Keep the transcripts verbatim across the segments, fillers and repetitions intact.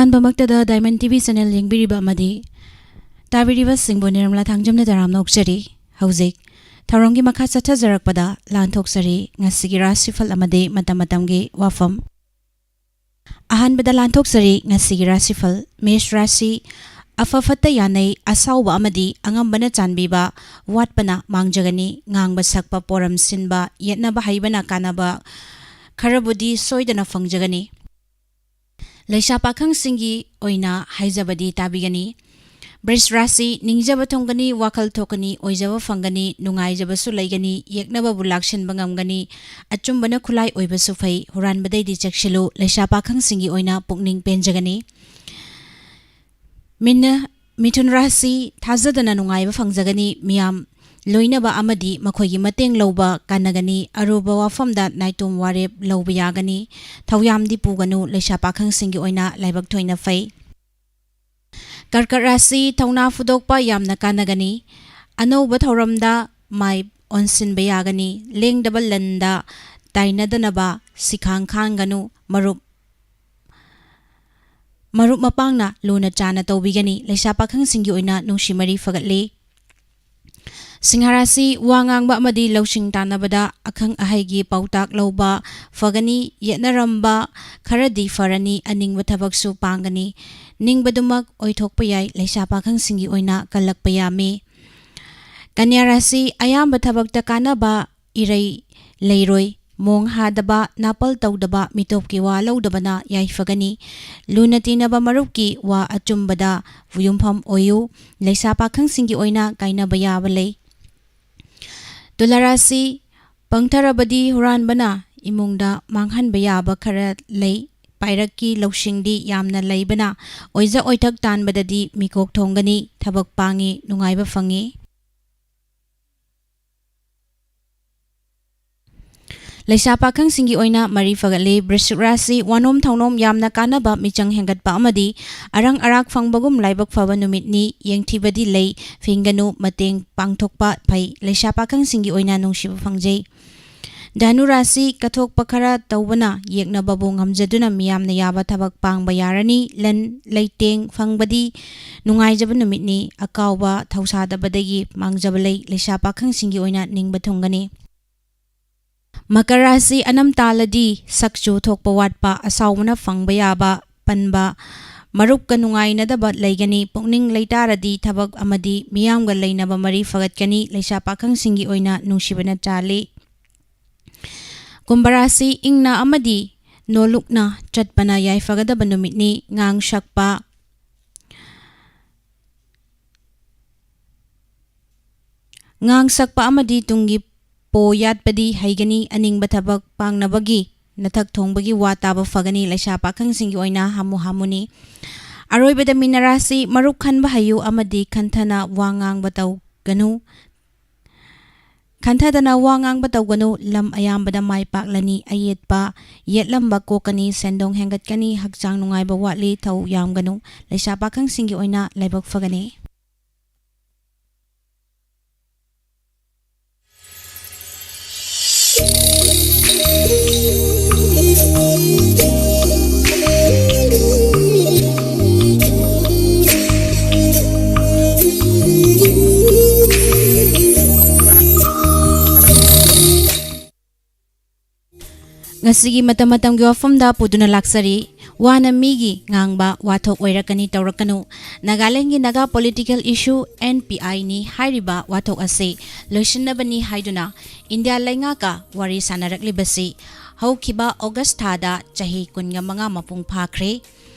ꯑꯍꯥꯟꯕꯃꯛꯇꯗ Diamond T V channel ꯌꯦꯡꯕꯤꯔꯤꯕ ꯑꯃꯗꯤ ꯇꯥꯕꯤꯔꯤꯕꯁꯤꯡꯕꯨ ꯅꯤꯔꯃꯂꯥ ꯊꯥꯡꯖꯝꯅ ꯇꯔꯥꯝꯅ ꯑꯣꯛꯆꯔꯤ꯫ ꯍꯧꯖꯤꯛ ꯊꯧꯔꯝꯒꯤ ꯃꯈꯥ ꯆꯠꯊꯖꯔꯛꯄꯗ ꯂꯥꯟꯊꯣꯛꯆꯔꯤ ꯉꯁꯤꯒꯤ ꯔꯥꯁꯤꯐꯜ ꯑꯃꯗꯤ ꯃꯇꯝ ꯃꯇꯝꯒꯤ ꯋꯥꯐꯝ꯫ ꯑꯍꯥꯟꯕꯗ ꯂꯥꯟꯊꯣꯛꯆꯔꯤ ꯉꯁꯤꯒꯤ ꯔꯥꯁꯤꯐꯜ꯫ ꯃꯦꯁ ꯔꯥꯁꯤ: ꯑꯐ ꯐꯠꯇ ꯌꯥꯅꯩ, ꯑꯁꯥꯎꯕ ꯑꯃꯗꯤ ꯑꯉꯝꯕꯅ ꯆꯥꯟꯕꯤꯕ, ꯋꯥꯠꯄꯅ ꯃꯥꯡꯖꯒꯅꯤ꯫ ꯉꯥꯡꯕ ꯁꯛꯄ, ꯄꯣꯔꯝ ꯁꯤꯟꯕ, ꯌꯦꯠꯅꯕ ꯍꯩꯕꯅ ꯀꯥꯟꯅꯕ ꯈꯔꯕꯨꯗꯤ ꯁꯣꯏꯗꯅ ꯐꯪꯖꯒꯅꯤ꯫ ꯂꯩꯁꯥ ꯄꯥꯈꯪꯁꯤꯡꯒꯤ ꯑꯣꯏꯅ ꯍꯥꯏꯖꯕꯗꯤ ꯇꯥꯕꯤꯒꯅꯤ꯫ ꯕ꯭ꯔꯤꯖ ꯔꯥꯁꯤ: ꯅꯤꯡꯖꯕ ꯊꯨꯡꯒꯅꯤ, ꯋꯥꯈꯜ ꯊꯣꯛꯀꯅꯤ, ꯑꯣꯏꯖꯕ ꯐꯪꯒꯅꯤ, ꯅꯨꯡꯉꯥꯏꯖꯕꯁꯨ ꯂꯩꯒꯅꯤ, ꯌꯦꯛꯅꯕꯕꯨ ꯂꯥꯛꯁꯤꯟꯕ ꯉꯝꯒꯅꯤ, ꯑꯆꯨꯝꯕꯅ ꯈꯨꯠꯂꯥꯏ ꯑꯣꯏꯕꯁꯨ ꯐꯩ, ꯍꯨꯔꯥꯟꯕꯗꯩꯗꯤ ꯆꯦꯛꯁꯤꯜꯂꯨ, ꯂꯩꯁꯥ ꯄꯥꯈꯪꯁꯤꯡꯒꯤ ꯑꯣꯏꯅ ꯄꯨꯛꯅꯤꯡ ꯄꯦꯟꯖꯒꯅꯤ꯫ ꯃꯤꯟꯅ-, ꯃꯤꯊꯨꯟ ꯔꯥꯁꯤ: ꯊꯥꯖꯗꯅ ꯅꯨꯡꯉꯥꯏꯕ ꯐꯪꯖꯒꯅꯤ, ꯃꯤꯌꯥꯝ ꯂꯣꯏꯅꯕ ꯑꯃꯗꯤ ꯃꯈꯣꯏꯒꯤ ꯃꯇꯦꯡ ꯂꯧꯕ ꯀꯥꯟꯅꯒꯅꯤ, ꯑꯔꯨꯕ ꯋꯥꯐꯝꯗ ꯅꯥꯏꯇꯣꯝ ꯋꯥꯔꯦꯞ ꯂꯧꯕ ꯌꯥꯒꯅꯤ, ꯊꯧꯌꯥꯝꯗꯤ ꯄꯨꯒꯅꯨ, ꯂꯩꯁꯥ ꯄꯥꯈꯪꯁꯤꯡꯒꯤ ꯑꯣꯏꯅ ꯂꯥꯏꯕꯛ ꯊꯣꯏꯅ ꯐꯩ꯫ ꯀꯔꯀꯠ ꯔꯥꯁꯤ: ꯊꯧꯅꯥ ꯐꯨꯗꯣꯛꯄ ꯌꯥꯝꯅ ꯀꯥꯟꯅꯒꯅꯤ꯫ ꯑꯅꯧꯕ ꯊꯧꯔꯝꯗ ꯃꯥꯏ ꯑꯣꯟꯁꯤꯟꯕ ꯌꯥꯒꯅꯤ꯫ ꯂꯦꯡꯗꯕ ꯂꯟꯗ ꯇꯥꯏꯅꯗꯅꯕ ꯁꯤꯈꯥꯡ ꯈꯥꯡꯒꯅꯨ꯫ ꯃꯔꯨꯞ, ꯃꯔꯨꯞ ꯃꯄꯥꯡꯅ ꯂꯨꯅ ꯆꯥꯅ ꯇꯧꯕꯤꯒꯅꯤ꯫ ꯂꯩꯁꯥ ꯄꯥꯈꯪꯁꯤꯡꯒꯤ ꯑꯣꯏꯅ ꯅꯨꯡꯁꯤ ꯃꯔꯤ ꯐꯒꯠꯂꯤ꯫ ꯁꯤꯡꯍ ꯔꯥꯁꯤ: ꯋꯥ ꯉꯥꯡꯕ ꯑꯃꯗꯤ ꯂꯧꯁꯤꯡ ꯇꯥꯟꯅꯕꯗ ꯑꯈꯪ ꯑꯍꯩꯒꯤ ꯄꯥꯎꯇꯥꯛ ꯂꯧꯕ ꯐꯒꯅꯤ꯫ ꯌꯦꯠꯅꯔꯝꯕ ꯈꯔꯗꯤ ꯐꯔꯅꯤ꯫ ꯑꯅꯤꯡꯕ ꯊꯕꯛꯁꯨ ꯄꯥꯡꯒꯅꯤ꯫ ꯅꯤꯡꯕꯗꯨꯃꯛ ꯑꯣꯏꯊꯣꯛꯄ ꯌꯥꯏ꯫ ꯂꯩꯁꯥ ꯄꯥꯈꯪꯁꯤꯡꯒꯤ ꯑꯣꯏꯅ ꯀꯜꯂꯛꯄ ꯌꯥꯝꯃꯤ꯫ ꯀꯟꯌꯥ ꯔꯥꯁꯤ: ꯑꯌꯥꯝꯕ ꯊꯕꯛꯇ ꯀꯥꯟꯅꯕ ꯏꯔꯩ ꯂꯩꯔꯣꯏ꯫ ꯃꯣꯡ ꯍꯥꯗꯕ, ꯅꯥꯄꯜ ꯇꯧꯗꯕ, ꯃꯤꯇꯣꯞꯀꯤ ꯋꯥ ꯂꯧꯗꯕꯅ ꯌꯥꯏꯐꯒꯅꯤ꯫ ꯂꯨꯅ ꯇꯤꯟꯅꯕ ꯃꯔꯨꯞꯀꯤ ꯋꯥ ꯑꯆꯨꯝꯕꯗ ꯌꯨꯝꯐꯝ ꯑꯣꯏꯌꯨ꯫ ꯂꯩꯁꯥ ꯄꯥꯈꯪꯁꯤꯡꯒꯤ ꯑꯣꯏꯅ ꯀꯥꯏꯅꯕ ꯌꯥꯕ ꯂꯩ꯫ ꯇꯨꯂꯥ ꯔꯥꯁꯤ: ꯄꯪꯊꯔꯕꯗꯤ ꯍꯨꯔꯥꯟꯕꯅ ꯏꯃꯨꯡꯗ ꯃꯥꯡꯍꯟꯕ ꯌꯥꯕ ꯈꯔ ꯂꯩ꯫ ꯄꯥꯏꯔꯛꯀꯤ ꯂꯧꯁꯤꯡꯗꯤ ꯌꯥꯝꯅ ꯂꯩꯕꯅ ꯑꯣꯏꯖ ꯑꯣꯏꯊꯛ ꯇꯥꯟꯕꯗꯗꯤ ꯃꯤꯀꯣꯛ ꯊꯣꯡꯒꯅꯤ, ꯊꯕꯛ ꯄꯥꯡꯉꯤ, ꯅꯨꯡꯉꯥꯏꯕ ꯐꯪꯉꯤ꯫ ꯂꯩꯁꯥ ꯄꯥꯈꯪꯁꯤꯡꯒꯤ ꯑꯣꯏꯅ ꯃꯔꯤ ꯐꯒꯠꯂꯤ꯫ ꯕ꯭ꯔꯤꯁꯤꯛ ꯔꯥꯁꯤ: ꯋꯥꯅꯣꯝ ꯊꯧꯅꯣꯝ ꯌꯥꯝꯅ ꯀꯥꯟꯅꯕ, ꯃꯤꯆꯪ ꯍꯦꯟꯒꯠꯄ ꯑꯃꯗꯤ ꯑꯔꯪ ꯑꯔꯥꯛ ꯐꯪꯕꯒꯨꯝ ꯂꯥꯏꯕꯛ ꯐꯕ ꯅꯨꯃꯤꯠꯅꯤ꯫ ꯌꯦꯡꯊꯤꯕꯗꯤ ꯂꯩ, ꯐꯤꯡꯒꯅꯨ, ꯃꯇꯦꯡ ꯄꯥꯡꯊꯣꯛꯄ ꯐꯩ꯫ ꯂꯩꯁꯥ ꯄꯥꯈꯪꯁꯤꯡꯒꯤ ꯑꯣꯏꯅ ꯅꯨꯡꯁꯤꯕ ꯐꯪꯖꯩ꯫ ꯙꯅꯨ ꯔꯥꯁꯤ ꯀꯠꯊꯣꯛꯄ ꯈꯔ ꯇꯧꯕꯅ ꯌꯦꯛꯅꯕꯕꯨ ꯉꯝꯖꯗꯨꯅ ꯃꯤꯌꯥꯝꯅ ꯌꯥꯕ ꯊꯕꯛ ꯄꯥꯡꯕ ꯌꯥꯔꯅꯤ꯫ ꯂꯟ ꯂꯩꯇꯦꯡ ꯐꯪꯕꯗꯤ ꯅꯨꯡꯉꯥꯏꯖꯕ ꯅꯨꯃꯤꯠꯅꯤ꯫ ꯑꯀꯥꯎꯕ ꯊꯧꯁꯥꯗꯕꯗꯒꯤ ꯃꯥꯡꯖꯕ ꯂꯩ꯫ ꯂꯩꯁꯥ ꯄꯥꯈꯪꯁꯤꯡꯒꯤ ꯑꯣꯏꯅ ꯅꯤꯡꯕ ꯊꯨꯡꯒꯅꯤ꯫ ꯃꯀꯔ ꯔꯥꯁꯤ ꯑꯅꯝ ꯇꯥꯜꯂꯗꯤ ꯁꯛꯆꯨ ꯊꯣꯛꯄ ꯋꯥꯠꯄ, ꯑꯁꯥꯎꯕꯅ ꯐꯪꯕ ꯌꯥꯕ ꯄꯟꯕ, ꯃꯔꯨꯞꯀ ꯅꯨꯡꯉꯥꯏꯅꯗꯕ ꯂꯩꯒꯅꯤ꯫ ꯄꯨꯛꯅꯤꯡ ꯂꯩꯇꯥꯔꯗꯤ ꯊꯕꯛ ꯑꯃꯗꯤ ꯃꯤꯌꯥꯝꯒ ꯂꯩꯅꯕ ꯃꯔꯤ ꯐꯒꯠꯀꯅꯤ꯫ ꯂꯩꯁꯥ ꯄꯥꯈꯪꯁꯤꯡꯒꯤ ꯑꯣꯏꯅ ꯅꯨꯡꯁꯤꯕꯅ ꯆꯥꯜꯂꯤ꯫ ꯀꯨꯝꯚ ꯔꯥꯁꯤ ꯏꯪꯅ ꯑꯃꯗꯤ ꯅꯣꯂꯨꯛꯅ ꯆꯠꯄꯅ ꯌꯥꯏꯐꯒꯗꯕ ꯅꯨꯃꯤꯠꯅꯤ꯫ ꯉꯥꯡ ꯁꯛꯄ, ꯉꯥꯡ ꯁꯛꯄ ꯑꯃꯗꯤ ꯇꯨꯡꯒꯤ ꯄꯣ ꯌꯥꯠꯄꯗꯤ ꯍꯩꯒꯅꯤ꯫ ꯑꯅꯤꯡꯕ ꯊꯕꯛ ꯄꯥꯡꯅꯕꯒꯤ ꯅꯊꯛ ꯊꯣꯡꯕꯒꯤ ꯋꯥ ꯇꯥꯕ ꯐꯒꯅꯤ꯫ ꯂꯩꯁꯥ ꯄꯥꯈꯪꯁꯤꯡꯒꯤ ꯑꯣꯏꯅ ꯍꯥꯃꯨ ꯍꯥꯃꯨꯅꯤ꯫ ꯑꯔꯣꯏꯕꯗ ꯃꯤꯅ ꯔꯥꯁꯤ ꯃꯔꯨꯞ ꯈꯟꯕ ꯍꯩꯌꯨ ꯑꯃꯗꯤ ꯈꯟꯊꯅ ꯋꯥ ꯉꯥꯡꯕ ꯇꯧꯒꯅꯨ꯫ ꯈꯟꯊꯗꯅ ꯋꯥ ꯉꯥꯡꯕ ꯇꯧꯒꯅꯨ꯫ ꯂꯝ ꯑꯌꯥꯝꯕꯗ ꯃꯥꯏ ꯄꯥꯛꯂꯅꯤ꯫ ꯑꯌꯦꯠꯄ ꯌꯦꯠꯂꯝꯕ ꯀꯣꯛꯀꯅꯤ꯫ ꯁꯦꯟꯗꯣꯡ ꯍꯦꯟꯒꯠꯀꯅꯤ꯫ ꯍꯛꯆꯥꯡ ꯅꯨꯡꯉꯥꯏꯕ ꯋꯥꯠꯂꯤ꯫ ꯊꯧ ꯌꯥꯝꯒꯅꯨ꯫ ꯂꯩꯁꯥ ꯄꯥꯈꯪꯁꯤꯡꯒꯤ ꯑꯣꯏꯅ ꯂꯥꯏꯕꯛ ꯐꯒꯅꯤ꯫ ꯉꯁꯤꯒꯤ ꯃꯇꯝ ꯃꯇꯝꯒꯤ ꯋꯥꯐꯝꯗ ꯄꯨꯗꯨꯅ ꯂꯥꯛꯆꯔꯤ꯫ ꯋꯥꯅ ꯃꯤꯒꯤ ꯉꯥꯡꯕ ꯋꯥꯊꯣꯛ ꯑꯣꯏꯔꯛꯀꯅꯤ ꯇꯧꯔꯛꯀꯅꯨ꯫ ꯅꯥꯒꯥꯂꯦꯟꯒꯤ ꯅꯥꯒꯥ ꯄꯣꯂꯤꯇꯤꯀꯦꯜ ꯏꯁꯨ ꯑꯦꯟ ꯄꯤ ꯑꯥꯏꯅꯤ ꯍꯥꯏꯔꯤꯕ ꯋꯥꯊꯣꯛ ꯑꯁꯤ ꯂꯣꯏꯁꯤꯟꯅꯕꯅꯤ ꯍꯥꯏꯗꯨꯅ ꯏꯟꯗꯤꯌꯥ ꯂꯩꯉꯥꯛꯀ ꯋꯥꯔꯤ ꯁꯥꯟꯅꯔꯛꯂꯤꯕꯁꯤ ꯍꯧꯈꯤꯕ ꯑꯣꯒꯁ ꯊꯥꯗ ꯆꯍꯤ ꯀꯨꯟꯒ ꯃꯉꯥ ꯃꯄꯨꯡ ꯐꯥꯈ꯭ꯔꯦ꯫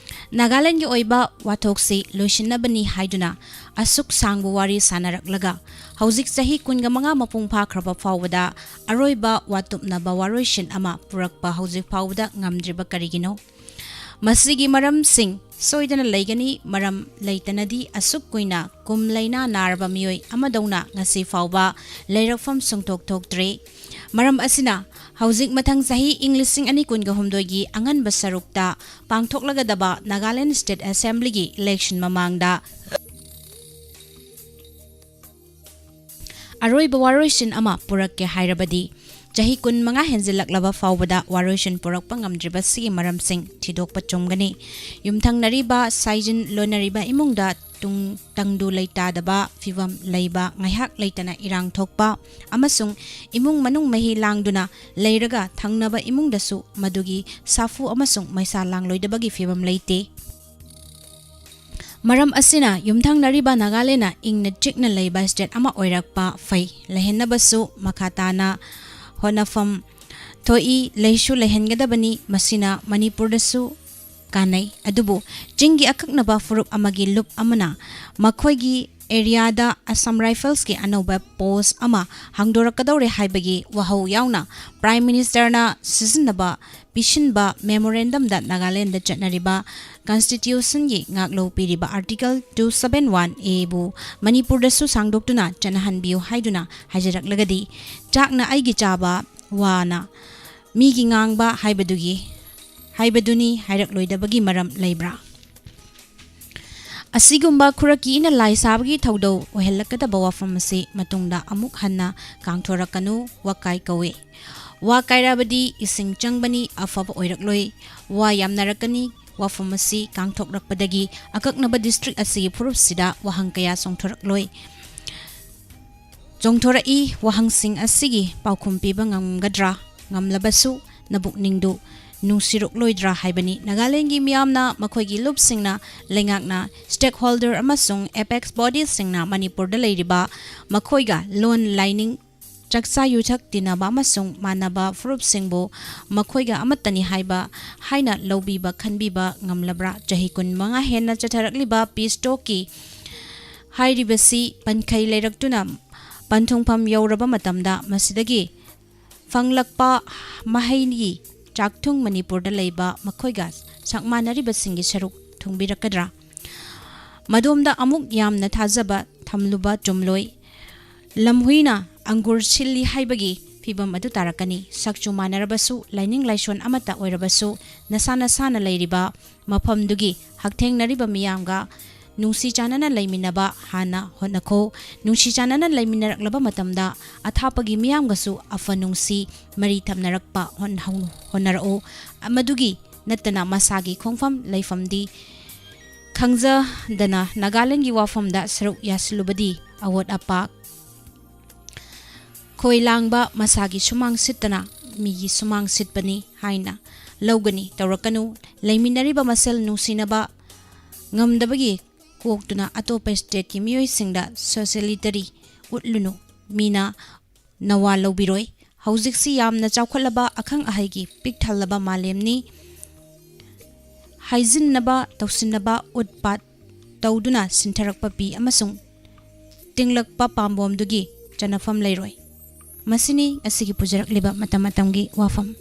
ꯅꯥꯒꯥꯂꯦꯟꯒꯤ ꯑꯣꯏꯕ ꯋꯥꯊꯣꯛꯁꯤ ꯂꯣꯏꯁꯤꯟꯅꯕꯅꯤ ꯍꯥꯏꯗꯨꯅ ꯑꯁꯨꯛ ꯁꯥꯡꯕ ꯋꯥꯔꯤ ꯁꯥꯟꯅꯔꯛꯂꯒ ꯍꯧꯖꯤꯛ ꯆꯍꯤ ꯀꯨꯟꯒ ꯃꯉꯥ ꯃꯄꯨꯡ ꯐꯥꯈ꯭ꯔꯕ ꯐꯥꯎꯕꯗ ꯑꯔꯣꯏꯕ ꯋꯥꯇꯨꯞꯅꯕ ꯋꯥꯔꯣꯏꯁꯤꯟ ꯑꯃ ꯄꯨꯔꯛꯄ ꯍꯧꯖꯤꯛ ꯐꯥꯎꯕꯗ ꯉꯝꯗ꯭ꯔꯤꯕ ꯀꯔꯤꯒꯤꯅꯣ? ꯃꯁꯤꯒꯤ ꯃꯔꯝꯁꯤꯡ ꯁꯣꯏꯗꯅ ꯂꯩꯒꯅꯤ꯫ ꯃꯔꯝ ꯂꯩꯇꯅꯗꯤ ꯑꯁꯨꯛ ꯀꯨꯏꯅ ꯀꯨꯝ ꯂꯥꯏꯅꯥ ꯅꯥꯔꯕ ꯃꯤꯑꯣꯏ ꯑꯃꯗꯧꯅ ꯉꯁꯤ ꯐꯥꯎꯕ ꯂꯩꯔꯛꯐꯝ ꯁꯨꯡꯊꯣꯛ ꯊꯣꯛꯇ꯭ꯔꯤ꯫ ꯃꯔꯝ ꯑꯁꯤꯅ ꯍꯧꯖꯤꯛ ꯃꯊꯪ ꯆꯍꯤ ꯏꯪ ꯂꯤꯁꯤꯡ ꯑꯅꯤ ꯀꯨꯟꯒ ꯍꯨꯝꯗꯣꯏꯒꯤ ꯑꯉꯟꯕ ꯁꯔꯨꯛꯇ ꯄꯥꯡꯊꯣꯛꯂꯒꯗꯕ ꯅꯥꯒꯥꯂꯦꯟ ꯁ꯭ꯇꯦꯠ ꯑꯦꯁꯦꯝꯕ꯭ꯂꯤꯒꯤ ꯏꯂꯦꯛꯁꯟ ꯃꯃꯥꯡꯗ ꯑꯔꯣꯏꯕ ꯋꯥꯔꯣꯏꯁꯤꯟ ꯑꯃ ꯄꯨꯔꯛꯀꯦ ꯍꯥꯏꯔꯕꯗꯤ ꯆꯍꯤ ꯀꯨꯟꯃꯉꯥ ꯍꯦꯟꯖꯤꯜꯂꯛꯂꯕ ꯐꯥꯎꯕꯗ ꯋꯥꯔꯣꯏꯁꯤꯟ ꯄꯨꯔꯛꯄ ꯉꯝꯗ꯭ꯔꯤꯕꯁꯤꯒꯤ ꯃꯔꯝꯁꯤꯡ ꯊꯤꯗꯣꯛꯄ ꯆꯨꯝꯒꯅꯤ꯫ ꯌꯨꯝꯊꯪꯅꯔꯤꯕ ꯁꯥꯏꯖꯤꯟ ꯂꯣꯟꯅꯔꯤꯕ ꯏꯃꯨꯡꯗ ꯇꯨꯡ ꯇꯪꯗꯨ ꯂꯩꯇꯥꯗꯕ ꯐꯤꯚꯝ ꯂꯩꯕ, ꯉꯥꯏꯍꯥꯛ ꯂꯩꯇꯅ ꯏꯔꯥꯡ ꯊꯣꯛꯄ ꯑꯃꯁꯨꯡ ꯏꯃꯨꯡ ꯃꯅꯨꯡ ꯃꯍꯤ ꯂꯥꯡꯗꯨꯅ ꯂꯩꯔꯒ ꯊꯪꯅꯕ ꯏꯃꯨꯡꯗꯁꯨ ꯃꯗꯨꯒꯤ ꯁꯥꯐꯨ ꯑꯃꯁꯨꯡ ꯃꯩꯁꯥ ꯂꯥꯡꯂꯣꯏꯗꯕꯒꯤ ꯐꯤꯚꯝ ꯂꯩꯇꯦ꯫ ꯃꯔꯝ ꯑꯁꯤꯅ ꯌꯨꯝꯊꯪꯅꯔꯤꯕ ꯅꯥꯒꯥꯂꯦꯟꯅ ꯏꯪꯅ ꯆꯤꯛꯅ ꯂꯩꯕ ꯁ꯭ꯇꯦꯠ ꯑꯃ ꯑꯣꯏꯔꯛꯄ ꯐꯩ꯫ ꯂꯩꯍꯟꯅꯕꯁꯨ ꯃꯈꯥ ꯇꯥꯅ ꯍꯣꯠꯅꯐꯝ ꯊꯣꯛꯏ꯫ ꯂꯩꯁꯨ ꯂꯩꯍꯟꯒꯗꯕꯅꯤ꯫ ꯃꯁꯤꯅ ꯃꯅꯤꯄꯨꯔꯗꯁꯨ ꯀꯥꯟꯅꯩ꯫ ꯑꯗꯨꯕꯨ ꯆꯤꯡꯒꯤ ꯑꯀꯛꯅꯕ ꯐꯨꯔꯨꯞ ꯑꯃꯒꯤ ꯂꯨꯞ ꯑꯃꯅ ꯃꯈꯣꯏꯒꯤ ꯑꯦꯔꯤꯌꯥꯗ ꯑꯁꯥꯝ ꯔꯥꯏꯐꯜꯁꯀꯤ ꯑꯅꯧꯕ ꯄꯣꯁ ꯑꯃ ꯍꯥꯡꯗꯣꯔꯛꯀꯗꯧꯔꯦ ꯍꯥꯏꯕꯒꯤ ꯋꯥꯍꯧ ꯌꯥꯎꯅ ꯄ꯭ꯔꯥꯏꯝ ꯃꯤꯅꯤꯁꯇꯔꯅ ꯁꯤꯖꯤꯟꯅꯕ ꯄꯤꯁꯤꯟꯕ ꯃꯦꯃꯣꯔꯦꯟꯗꯝꯗ ꯅꯥꯒꯥꯂꯦꯟꯗ ꯆꯠꯅꯔꯤꯕ ꯀꯟꯁꯇꯤꯇ꯭ꯌꯨꯁꯟꯒꯤ ꯉꯥꯛꯂꯧ ꯄꯤꯔꯤꯕ ꯑꯥꯔꯇꯤꯀꯜ ꯇꯨ ꯁꯕꯦꯟ ꯋꯥꯟ ꯑꯦꯕꯨ ꯃꯅꯤꯄꯨꯔꯗꯁꯨ ꯁꯥꯡꯗꯣꯛꯇꯨꯅ ꯆꯠꯅꯍꯟꯕꯤꯌꯨ ꯍꯥꯏꯗꯨꯅ ꯍꯥꯏꯖꯔꯛꯂꯒꯗꯤ, ꯆꯥꯛꯅ ꯑꯩꯒꯤ ꯆꯥꯕ, ꯋꯥꯅ ꯃꯤꯒꯤ ꯉꯥꯡꯕ ꯍꯥꯏꯕꯗꯨꯒꯤ, ꯍꯥꯏꯕꯗꯨꯅꯤ ꯍꯥꯏꯔꯛꯂꯣꯏꯗꯕꯒꯤ ꯃꯔꯝ ꯂꯩꯕ꯭ꯔꯥ? ꯑꯁꯤꯒꯨꯝꯕ ꯈꯨꯔꯛꯀꯤ ꯏꯅ ꯂꯥꯏ ꯁꯥꯕꯒꯤ ꯊꯧꯗꯧ ꯑꯣꯏꯍꯜꯂꯛꯀꯗꯕ ꯋꯥꯐꯝ ꯑꯁꯤ ꯃꯇꯨꯡꯗ ꯑꯃꯨꯛ ꯍꯟꯅ ꯀꯥꯡꯊꯣꯔꯛꯀꯅꯨ꯫ ꯋꯥꯀꯥꯏ ꯀꯧꯏ꯫ ꯋꯥ ꯀꯥꯏꯔꯕꯗꯤ ꯏꯁꯤꯡ ꯆꯪꯕꯅꯤ, ꯑꯐꯕ ꯑꯣꯏꯔꯛꯂꯣꯏ꯫ ꯋꯥ ꯌꯥꯝꯅꯔꯛꯀꯅꯤ꯫ ꯋꯥꯐꯝ ꯑꯁꯤ ꯀꯥꯡꯊꯣꯛꯂꯛꯄꯗꯒꯤ ꯑꯀꯛꯅꯕ ꯗꯤꯁꯇ꯭ꯔꯤꯛ ꯑꯁꯤꯒꯤ ꯐꯨꯔꯨꯞꯁꯤꯗ ꯋꯥꯍꯪ ꯀꯌꯥ ꯆꯣꯡꯊꯣꯔꯛꯂꯣꯏ꯫ ꯆꯣꯡꯊꯣꯔꯛꯏ꯫ ꯋꯥꯍꯪꯁꯤꯡ ꯑꯁꯤꯒꯤ ꯄꯥꯎꯈꯨꯝ ꯄꯤꯕ ꯉꯝꯒꯗ꯭ꯔꯥ? ꯉꯝꯂꯕꯁꯨ ꯅꯕꯨꯛꯅꯤꯡꯗꯨ ꯅꯨꯡꯁꯤꯔꯛꯂꯣꯏꯗ꯭ꯔꯥ ꯍꯥꯏꯕꯅꯤ꯫ ꯅꯥꯒꯥꯂꯦꯟꯒꯤ ꯃꯤꯌꯥꯝꯅ, ꯃꯈꯣꯏꯒꯤ ꯂꯨꯞꯁꯤꯡꯅ, ꯂꯩꯉꯥꯛꯅ, ꯁ꯭ꯇꯦꯛꯍꯣꯜꯗꯔ ꯑꯃꯁꯨꯡ ꯑꯦꯄꯦꯛꯁ ꯕꯣꯗꯤꯁꯁꯤꯡꯅ ꯃꯅꯤꯄꯨꯔꯗ ꯂꯩꯔꯤꯕ ꯃꯈꯣꯏꯒ ꯂꯣꯟ, ꯂꯥꯏꯅꯤꯡ, ꯆꯥꯛꯆꯥ ꯌꯨꯊꯛ ꯇꯤꯟꯅꯕ ꯑꯃꯁꯨꯡ ꯃꯥꯟꯅꯕ ꯐꯨꯔꯨꯞꯁꯤꯡꯕꯨ ꯃꯈꯣꯏꯒ ꯑꯃꯠꯇꯅꯤ ꯍꯥꯏꯕ ꯍꯥꯏꯅ ꯂꯧꯕꯤꯕ ꯈꯟꯕꯤꯕ ꯉꯝꯂꯕ꯭ꯔꯥ? ꯆꯍꯤ ꯀꯨꯟꯃꯉꯥ ꯍꯦꯟꯅ ꯆꯠꯊꯔꯛꯂꯤꯕ ꯄꯤꯁ ꯇꯣꯛꯀꯤ ꯍꯥꯏꯔꯤꯕꯁꯤ ꯄꯟꯈꯩ ꯂꯩꯔꯛꯇꯨꯅ ꯄꯟꯊꯨꯡꯐꯝ ꯌꯧꯔꯕ ꯃꯇꯝꯗ ꯃꯁꯤꯗꯒꯤ ꯐꯪꯂꯛꯄ ꯃꯍꯩꯒꯤ ꯆꯥꯛꯊꯨꯡ ꯃꯅꯤꯄꯨꯔꯗ ꯂꯩꯕ ꯃꯈꯣꯏꯒ ꯁꯛ ꯃꯥꯟꯅꯔꯤꯕꯁꯤꯡꯒꯤ ꯁꯔꯨꯛ ꯊꯨꯡꯕꯤꯔꯛꯀꯗ꯭ꯔꯥ? ꯃꯗꯣꯝꯗ ꯑꯃꯨꯛ ꯌꯥꯝꯅ ꯊꯥꯖꯕ ꯊꯝꯂꯨꯕ ꯆꯨꯝꯂꯣꯏ꯫ ꯂꯝꯍꯨꯏꯅ ꯑꯪꯒꯨꯔ ꯁꯤꯜꯂꯤ ꯍꯥꯏꯕꯒꯤ ꯐꯤꯚꯝ ꯑꯗꯨ ꯇꯥꯔꯛꯀꯅꯤ꯫ ꯁꯛꯆꯨ ꯃꯥꯟꯅꯔꯕꯁꯨ, ꯂꯥꯏꯅꯤꯡ ꯂꯥꯏꯁꯣꯟ ꯑꯃꯠꯇ ꯑꯣꯏꯔꯕꯁꯨ, ꯅꯁꯥ ꯅꯁꯥꯅ ꯂꯩꯔꯤꯕ ꯃꯐꯝꯗꯨꯒꯤ ꯍꯛꯊꯦꯡꯅꯔꯤꯕ ꯃꯤꯌꯥꯝꯒ ꯅꯨꯡꯁꯤ ꯆꯥꯟꯅꯅ ꯂꯩꯃꯤꯟꯅꯕ ꯍꯥꯟꯅ ꯍꯣꯠꯅꯈꯣ꯫ ꯅꯨꯡꯁꯤ ꯆꯥꯟꯅꯅ ꯂꯩꯃꯤꯟꯅꯔꯛꯂꯕ ꯃꯇꯝꯗ ꯑꯊꯥꯞꯄꯒꯤ ꯃꯤꯌꯥꯝꯒꯁꯨ ꯑꯐ ꯅꯨꯡꯁꯤ ꯃꯔꯤ ꯊꯝꯅꯔꯛꯄ ꯍꯣꯠꯅꯍꯧ-, ꯍꯣꯠꯅꯔꯛꯎ꯫ ꯃꯗꯨꯒꯤ ꯅꯠꯇꯅ ꯃꯁꯥꯒꯤ ꯈꯣꯡꯐꯝ ꯂꯩꯐꯝꯗꯤ ꯈꯪꯖꯗꯅ ꯅꯥꯒꯥꯂꯦꯟꯒꯤ ꯋꯥꯐꯝꯗ ꯁꯔꯨꯛ ꯌꯥꯁꯤꯜꯂꯨꯕꯗꯤ ꯑꯋꯣꯠ ꯑꯄꯥ ꯈꯣꯏ ꯂꯥꯡꯕ, ꯃꯁꯥꯒꯤ ꯁꯨꯃꯥꯡ ꯁꯤꯠꯇꯅ ꯃꯤꯒꯤ ꯁꯨꯃꯥꯡ ꯁꯤꯠꯄꯅꯤ ꯍꯥꯏꯅ ꯂꯧꯒꯅꯤ ꯇꯧꯔꯛꯀꯅꯨ꯫ ꯂꯩꯃꯤꯟꯅꯔꯤꯕ ꯃꯁꯦꯜ ꯅꯨꯡꯁꯤꯅꯕ ꯉꯝꯗꯕꯒꯤ ꯀꯣꯛꯇꯨꯅ ꯑꯇꯣꯞꯄ ꯁ꯭ꯇꯦꯠꯀꯤ ꯃꯤꯑꯣꯏꯁꯤꯡꯗ ꯁꯣꯁꯤꯌꯦꯂꯤꯇꯔꯤ ꯎꯠꯂꯨꯅꯨ꯫ ꯃꯤꯅ ꯅꯋꯥ ꯂꯧꯕꯤꯔꯣꯏ꯫ ꯍꯧꯖꯤꯛꯁꯤ ꯌꯥꯝꯅ ꯆꯥꯎꯈꯠꯂꯕ ꯑꯈꯪ ꯑꯍꯩꯒꯤ ꯄꯤꯛ ꯊꯜꯂꯕ ꯃꯥꯂꯦꯝꯅꯤ꯫ ꯍꯥꯏꯖꯤꯟꯅꯕ, ꯇꯧꯁꯤꯟꯅꯕ, ꯎꯠꯄꯥꯠ ꯇꯧꯗꯨꯅ ꯁꯤꯟꯊꯔꯛꯄ ꯄꯤ ꯑꯃꯁꯨꯡ ꯇꯤꯡꯂꯛꯄ ꯄꯥꯝꯕꯣꯝꯗꯨꯒꯤ ꯆꯅꯐꯝ ꯂꯩꯔꯣꯏ꯫ ꯃꯁꯤꯅꯤ ꯉꯁꯤꯒꯤ ꯄꯨꯖꯔꯛꯂꯤꯕ ꯃꯇꯝ ꯃꯇꯝꯒꯤ ꯋꯥꯐꯝ꯫